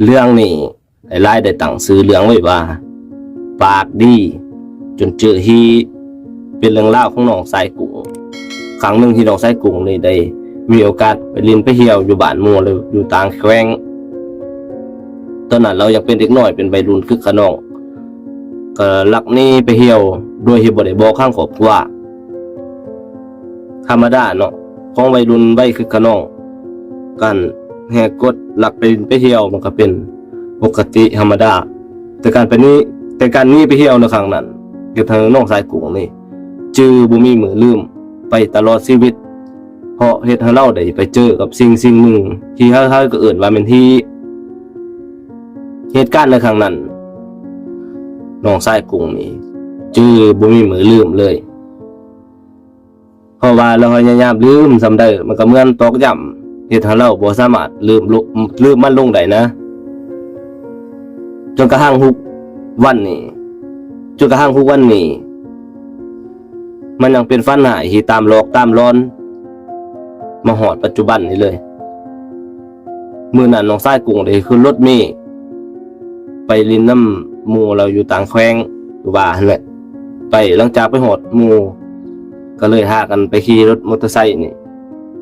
ເລື່ອງນີ້ ອ້າຍຫຼາຍໄດ້ຕັ້ງຊື່ເລື່ອງໄວ້ວ່າ ປາກດີຈົນເຈີຮີ. ເປັນເລື່ອງລາວຂອງນ້ອງຊາຍກຸ້ງ. ຄັ້ງໜຶ່ງທີ່ນ້ອງຊາຍກຸ້ງນີ້ໄດ້ມີໂອກາດໄປຫຼິ້ນໄປທ່ຽວຢູ່ບ້ານໝູ່ ແລະ ຢູ່ຕ່າງແຂວງ. ຕອນນັ້ນລາວຍັງເປັນເດັກນ້ອຍ ເປັນໄວລຸ້ນຄຶກຂະນອງ, ກໍລັກໜີໄປທ່ຽວໂດຍທີ່ບໍ່ໄດ້ບອກທາງຄອບຄົວ. ທຳມະດາເນາະ ຂອງໄວລຸ້ນໄວຄຶກຂະນອງ, ການແຫກກົດລັກໄປ ໄປທ່ຽວມັນກໍເປັນປົກກະຕິທຳມະດາ. ແຕ່ການໄປນີ້ ແຕ່ການໜີໄປທ່ຽວໃນຄັ້ງນັ້ນ ເຮັດໃຫ້ນ້ອງຊາຍກຸ້ງນີ້ຈື່ບໍ່ມີມື້ລືມໄປຕະຫຼອດຊີວິດ, ເພາະເຮັດໃຫ້ລາວໄດ້ໄປເຈີກັບສິ່ງສິ່ງໜຶ່ງທີ່ໃຜໆກໍເອີ້ນວ່າແມ່ນຜີ. ເຫດການໃນຄັ້ງນັ້ນ ນ້ອງຊາຍກຸ້ງນີ້ຈື່ບໍ່ມີມື້ລືມເລີຍ. ເພາະວ່າລາວພະຍາຍາມລືມສ່ຳໃດ ມັນກໍເໝືອນຕອກຢ້ຳ ເຮັດໃຫ້ລາວບໍ່ສາມາດລືມ ລືມມັນລົງໄດ້ນະ. ຈົນກະທັ້ງທຸກວັນນີ້ ຈົນກະທັ້ງທຸກວັນນີ້ ມັນຍັງເປັນຝັນຮ້າຍທີ່ຕາມຫຼອກຕາມຫຼອນມາຮອດປັດຈຸບັນນີ້ເລີຍ. ມື້ນັ້ນນ້ອງຊາຍກຸ້ງໄດ້ຂຶ້ນລົດເມໄປຫຼິ້ນນຳໝູ່ລາວຢູ່ຕ່າງແຂວງ ຢູ່ວ່າຫັ້ນແຫຼະ. ໄປ ຫຼັງຈາກໄປຮອດໝູ່ ກໍເລີຍພາກັນໄປຂີ່ລົດມໍເຕີໄຊນີ້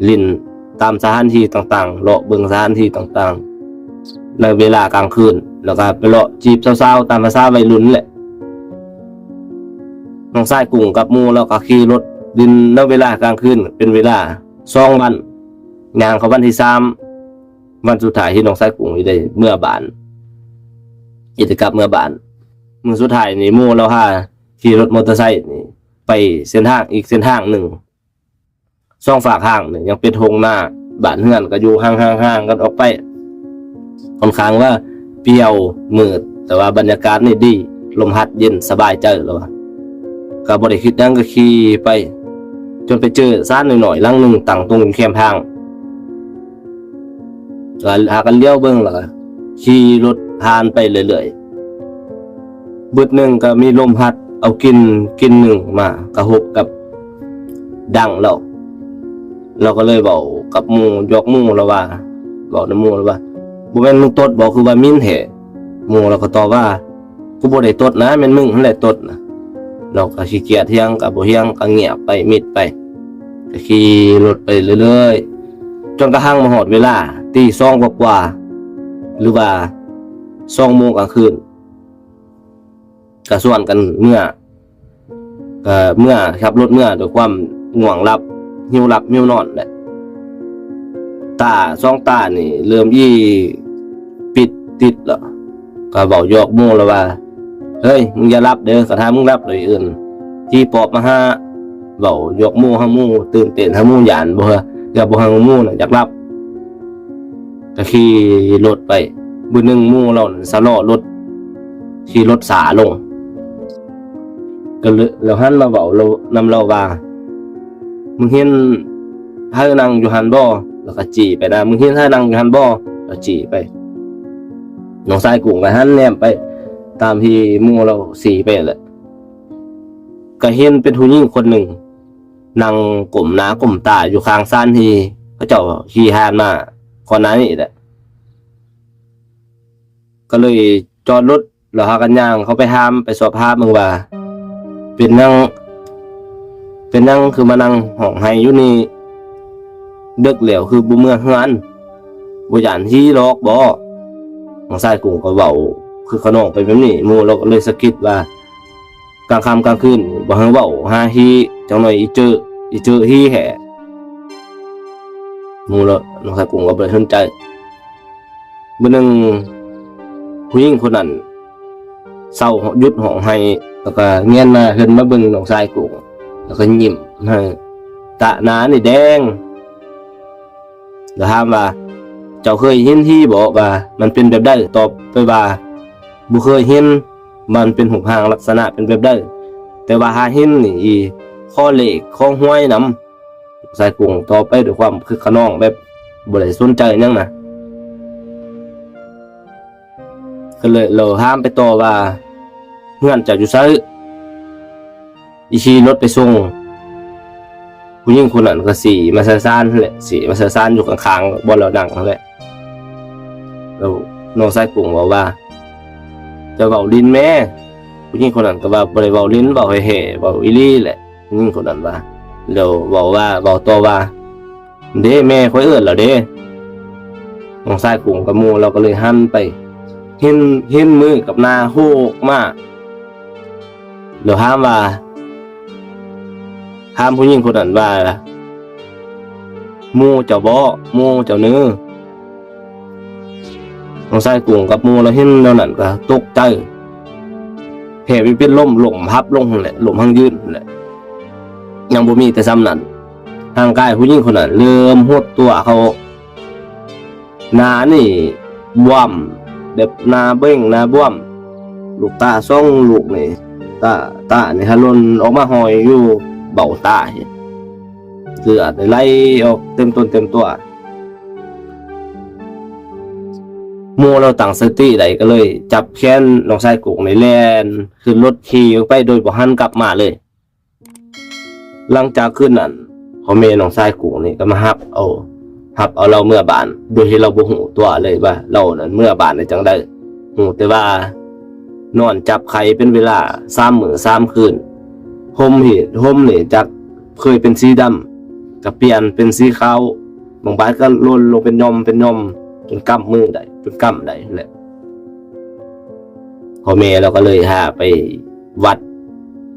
ຫຼິ້ນຕາມສະຖານທີ່ຕ່າງໆ ເລາະເບິ່ງສະຖານທີ່ຕ່າງໆ ໃນເວລາກາງຄືນ ແລ້ວກໍໄປເລາະຈີບສາວໆ ຕາມພາສາໄວລຸ້ນແຫຼະ. ນ້ອງຊາຍກຸ້ງກັບໝູ່ລາວກໍຂີ່ລົດຫຼິ້ນໃນເວລາກາງຄືນ ເປັນເວລາສອງວັນ. ຍ່າງເຂົ້າວັນທີສາມ ວັນສຸດທ້າຍທີ່ນ້ອງຊາຍກຸ້ງຊິໄດ້ເມືອບ້ານ ຊິໄດ້ກັບເມືອບ້ານ. ມື້ສຸດທ້າຍນີ້ໝູ່ລາວພາຂີ່ລົດມໍເຕີໄຊນີ້ໄປເສັ້ນທາງອີກເສັ້ນທາງໜຶ່ງ. ສອງຟາກທາງນີ້ຍັງເປັນທົ່ງນາ, ບ້ານເຮືອນກໍຢູ່ຫ່າງໆກັນອອກໄປ ຂ້ອນຂ້າງວ່າປ່ຽວມືດ, ແຕ່ວ່າບັນຍາກາດນີ້ດີ, ລົມພັດເຢັນສະບາຍໃຈລາວວ່າ. ກໍບໍ່ໄດ້ຄິດຫຍັງ ກໍຂີ່ໄປ ຈົນໄປເຈີສານນ້ອຍໆຫຼັງໜຶ່ງຕັ້ງຕົງຢູ່ແຄມທາງ. ກໍພາກັນຫຼຽວເບິ່ງ ແລ້ວກໍຂີ່ລົດຜ່ານໄປເລື້ອຍໆ. ບຶດໜຶ່ງກໍມີລົມພັດເອົາກິ່ນ ກິ່ນໜຶ່ງມາກະທົບກັບດັງລາວ. ລາວກໍເລີຍເວົ້າກັບໝູ່ ຢອກໝູ່ລາວວ່າ ເວົ້ານຳໝູ່ລາວວ່າ ບໍ່ແມ່ນມຶງຕົດບໍ ຄືວ່າໝິ່ນແທ້? ໝູ່ລາວກໍຕອບວ່າ ກູບໍ່ໄດ້ຕົດນະ ແມ່ນມຶງຫັ້ນແຫຼະຕົດນະ. ລາວກໍຂີ້ກຽດຖຽງ ກໍບໍ່ຖຽງ ກໍງຽບໄປ ມິດໄປ ກໍຂີ່ລົດໄປເລື້ອຍໆ ຈົນກະທັ່ງມາຮອດເວລາຕີສອງກວ່າໆ ຫຼືວ່າສອງໂມງກາງຄືນ ກໍຊວນກັນເມືອ ກໍເມືອ ຂັບລົດເມືອດ້ວຍຄວາມງ່ວງຫຼັບ ຫິວຫຼັບຫິວນອນແຫຼະ. ຕາສອງຕານີ້ເລີ່ມອີປິດຕິດແລ້ວ ກໍເວົ້າຢອກໝູ່ລາວວ່າ ເຮີ້ຍ ມຶງຢ່າຫຼັບເດີ ຄັນຖ້າມຶງຫຼັບລະອີອື່ນ ຜີປອບມາຫາ. ເວົ້າຢອກໝູ່ ຫາໝູ່ຕື່ນເຕັ້ນ ຫາໝູ່ຢ້ານ ບໍ່ ຢ່າ ບໍ່ໃຫ້ໝູ່ນະຢາກຫຼັບ. ກໍຂີ່ລົດໄປ ບຶດໜຶ່ງໝູ່ລາວນັ້ນຊະລໍລົດ ຂີ່ລົດຊ້າລົງ ກໍເລີຍ ແລ້ວຫັນມາເວົ້ານຳລາວວ່າ ມຶງເຫັນໃຜນັ່ງຢູ່ຫັ້ນບໍ່? ແລ້ວກໍຈີ່ໄປນະ ມຶງເຫັນໃຜນັ່ງຢູ່ຫັ້ນບໍ່? ແລ້ວຈີ່ໄປ ນ້ອງຊາຍກຸ້ງກໍຫັນແນມໄປຕາມທີ່ໝູ່ລາວຊີ້ໄປແຫຼະ ກໍເຫັນເປັນຜູ້ຍິງຄົນໜຶ່ງ ນັ່ງກົ້ມໜ້າກົ້ມຕາຢູ່ຂ້າງສານທີ່ເຂົາເຈົ້າຂີ່ຜ່ານມາກ່ອນໜ້ານີ້ແຫຼະ. ກໍເລີຍຈອດລົດ ແລ້ວພາກັນຍ່າງເຂົ້າໄປຖາມ ໄປສອບຖາມເບິ່ງວ່າ ເປັນຫຍັງ ເປັນຫຍັງຄືມານັ່ງຮ້ອງໄຫ້ຢູ່ນີ້ ເດິກແລ້ວຄືບໍ່ເມືອເຮືອນ ບໍ່ຢ້ານຜີຫຼອກບໍ? ນ້ອງຊາຍກຸ້ງກໍເວົ້າຄຶກຂະນອງໄປແບບນີ້ ໝູ່ລາວກໍເລີຍສະກິດວ່າ ກາງຄ່ຳກາງຄືນບໍ່ໃຫ້ເວົ້າຫາຜີ ຈັກໜ້ອຍອີເຈີ ອີເຈີຜີແທ້. ໝູ່ລາວ ນ້ອງຊາຍກຸ້ງກໍບໍ່ໄດ້ສົນໃຈ. ມື້ໜຶ່ງຜູ້ຍິງຄົນນັ້ນເຊົາ ຢຸດຮ້ອງໄຫ້ ແລ້ວກໍແງນໜ້າຂຶ້ນມາເບິ່ງນ້ອງຊາຍກຸ້ງ ແລ້ວກໍຍິ້ມໃຫ້ ຕາໜ້ານີ້ແດງ ແລ້ວຖາມວ່າ ເຈົ້າເຄີຍເຫັນຜີບໍ່ ວ່າມັນເປັນແບບໃດ? ຕອບໄປວ່າ ບໍ່ເຄີຍເຫັນ ມັນເປັນຮູບຮ່າງລັກສະນະເປັນແບບໃດ ແຕ່ວ່າຫາເຫັນນີ້ ຂໍເລກຂໍຫວຍນຳ. ຊາຍກຸ້ງຕອບໄປດ້ວຍຄວາມຄຶກຂະນອງ ແບບບໍ່ໄດ້ສົນໃຈຫຍັງນະ ກໍເລີຍ ແລ້ວຖາມໄປຕໍ່ວ່າ ເຮືອນເຈົ້າຢູ່ໃສ? ອີຂີ່ລົດໄປສົ່ງ. ຜູ້ຍິງຄົນນັ້ນກໍຊີ້ມາໃສ່ສານຫັ້ນແຫຼະ ຊີ້ມາໃສ່ສານຢູ່ຂ້າງໆບ່ອນລາວນັ່ງຫັ້ນແຫຼະ. ແລ້ວ ນ້ອງຊາຍກຸ້ງເວົ້າວ່າ ເຈົ້າເວົ້າຫຼິ້ນແມ້. ຜູ້ຍິງຄົນນັ້ນກໍວ່າ ບໍ່ໄດ້ເວົ້າຫຼິ້ນ ເວົ້າແທ້ໆ ເວົ້າອີ່ຫຼີແຫຼະ. ຜູ້ຍິງຄົນນັ້ນວ່າ ແລ້ວເວົ້າວ່າ ເວົ້າຕໍ່ວ່າ ເດ້ ແມ່ຂ້ອຍເອີ້ນແລ້ວເດ້. ນ້ອງຊາຍກຸ້ງກັບໝູ່ລາວກໍເລີຍຫັນໄປ ເຫັນ ເຫັນມືກັບໜ້າໂຫກມາ ແລ້ວຖາມວ່າ ຖາມຜູ້ຍິງຄົນນັ້ນວ່າ ໝູ່ເຈົ້າບໍ? ໝູ່ເຈົ້າເນີ? ນ້ອງຊາຍກຸ້ງກັບໝູ່ລາວເຫັນແນວນັ້ນກໍຕົກໃຈ ແຜ່ວິວປິດລົ້ມ ລົ້ມພັບລົງຫັ້ນແຫຼະ ລົ້ມຮັ່ງຢືນຫັ້ນແຫຼະ. ຍັງບໍ່ມີແຕ່ສ່ຳນັ້ນ ຮ່າງກາຍຜູ້ຍິງຄົນນັ້ນເລີ່ມຫົດຕົວເຂົ້າ ໜ້ານີ້ບວມ ແບບໜ້າເບັ້ງ ໜ້າບວມ ລູກຕາສອງລູກນີ້ ຕາ ຕານີ້ຫະຫຼົ່ນອອກມາຫ້ອຍຢູ່ເບົ້າຕາ ເລືອດໄຫຼອອກເຕັມຕົນເຕັມຕົວ. ໝູ່ລາວຕັ້ງສະຕິໄດ້ ກໍເລີຍຈັບແຂນນ້ອງຊາຍກຸ້ງນີ້ແລ່ນຂຶ້ນລົດຂີ່ໄປໂດຍບໍ່ຫັນກັບມາເລີຍ. ຫຼັງຈາກຄືນນັ້ນ ພໍ່ແມ່ນ້ອງຊາຍກຸ້ງນີ້ກໍມາຮັບເອົາ ຮັບເອົາລາວເມືອບ້ານ ໂດຍທີ່ລາວບໍ່ຮູ້ຕົວເລີຍວ່າລາວນັ້ນເມືອບ້ານໄດ້ຈັ່ງໃດ. ຮູ້ແຕ່ວ່ານອນຈັບໄຂ້ເປັນເວລາສາມມື້ສາມຄືນ. ຫົ່ມນີ້ ຫົ່ມນີ້ຈາກເຄີຍເປັນສີດຳ ກໍປ່ຽນເປັນສີຂາວ. ບາງບາດກໍຫຼົ່ນລົງເປັນຫຍ່ອມເປັນຫຍ່ອມ ຈົນກຳມືໄດ້ ຈົນກຳໄດ້ແຫຼະ. ພໍ່ແມ່ລາວກໍເລີຍພາໄປວັດ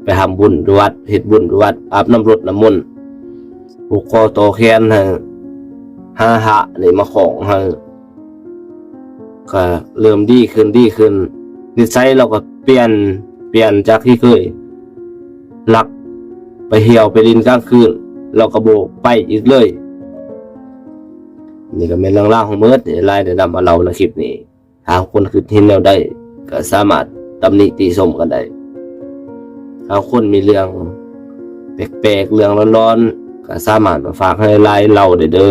ໄປທຳບຸນຢູ່ວັດ ເຮັດບຸນຢູ່ວັດ ອາບນ້ຳລົດນ້ຳມົນ ຜູກຄໍຕໍ່ແຂນໃຫ້ ຫາພະນີ້ມາຄ້ອງໃຫ້ ກໍເລີ່ມດີຂຶ້ນ ດີຂຶ້ນ. ນິໄສລາວກໍປ່ຽນ ປ່ຽນຈາກທີ່ເຄີຍລັກໄປທ່ຽວໄປຫຼິ້ນກາງຄືນ ລາວກໍບໍ່ໄປອີກເລີຍ. ນີ້ກໍແມ່ນເລື່ອງລາວທັງໝົດ ທີ່ອ້າຍໄດ້ນຳມາເລົ່າໃນຄລິບນີ້. ຖ້າຄົນຄິດເຫັນແນວໃດ ກໍສາມາດຕຳໜິຕິຊົມກັນໄດ້. ຖ້າຄົນມີເລື່ອງແປກໆ ເລື່ອງຫຼອນໆ ກໍສາມາດມາຝາກໃຫ້ອ້າຍເລົ່າໄດ້ເດີ້.